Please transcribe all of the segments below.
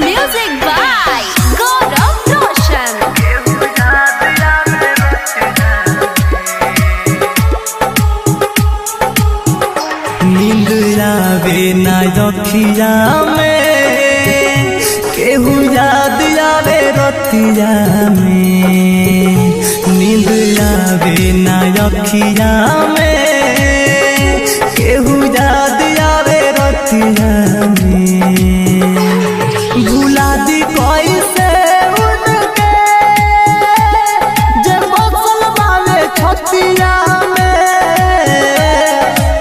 Music by Gaurav Roshan. नींद आवे ना रखिया में, केहू याद आवे रतिया में। नींद आवे ना रखिया में, केहू याद आवे रतिया में। भुला दी कैसे उनके, जे बसल बावे छतिया में।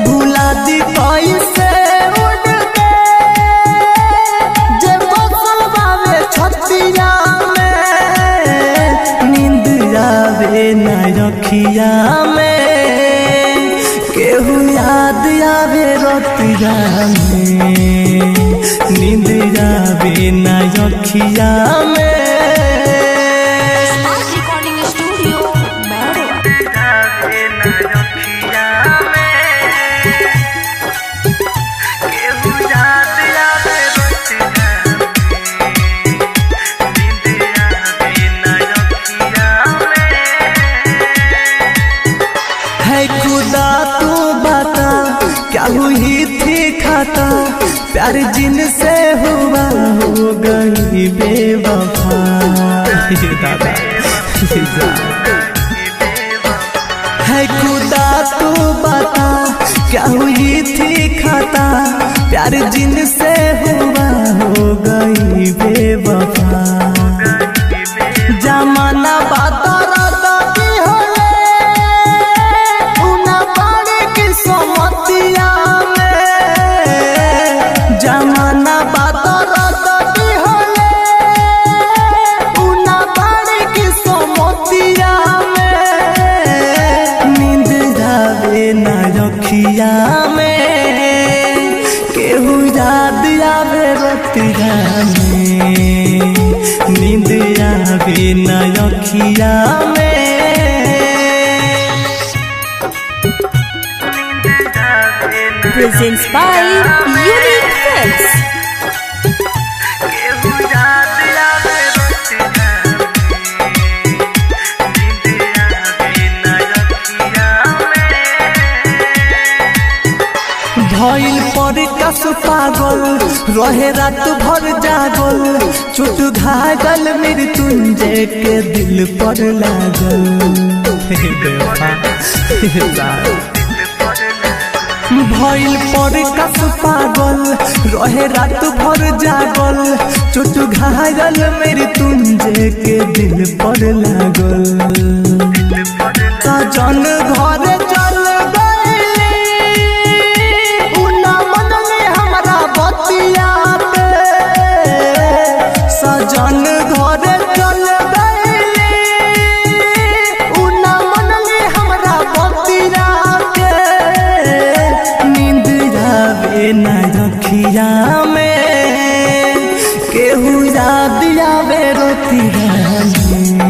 भुला दी कैसे उनके, जे बसल बावे छतिया में। नींद आवे ना रखिया में, केहू याद आवे रतिया में। नींद आवे ना रखिया में। Spark Recording Studio, Mehroa. है खुदा तू बता क्या हुई थी खाता, प्यार जिनसे हुआ हो गई बेवफा। हे दादा, हे जा। है खुदा तू बता क्या हुई थी खाता, प्यार जिनसे हुआ हो गई बेवफा। जमाना बात की होले, उना बाड़े की समतिया में। जमाना बात की होले, उना बाड़े की समतिया में। नींद आवे ना रखिया में, केहू याद आवे रतिया में। नींद आवे ना रखिया में। Presents by Unique Films. भइल पर कस पागल रहे रात भर जागल, चोट घागल मृत्युंजय के दिल पर लागल। हे देवा, हे लाल। भइल पर कस पागल रहे रात भर जागल, चोट घायल मृत्युंजय के दिल पर लागल। सजन घर चल गइली, उना मनले हमरा बतिया पे। सजन घर चल गइली, उना मनले हमरा बतिया के। नींद आवे ना रखिया में, केहू याद आवे रतिया में।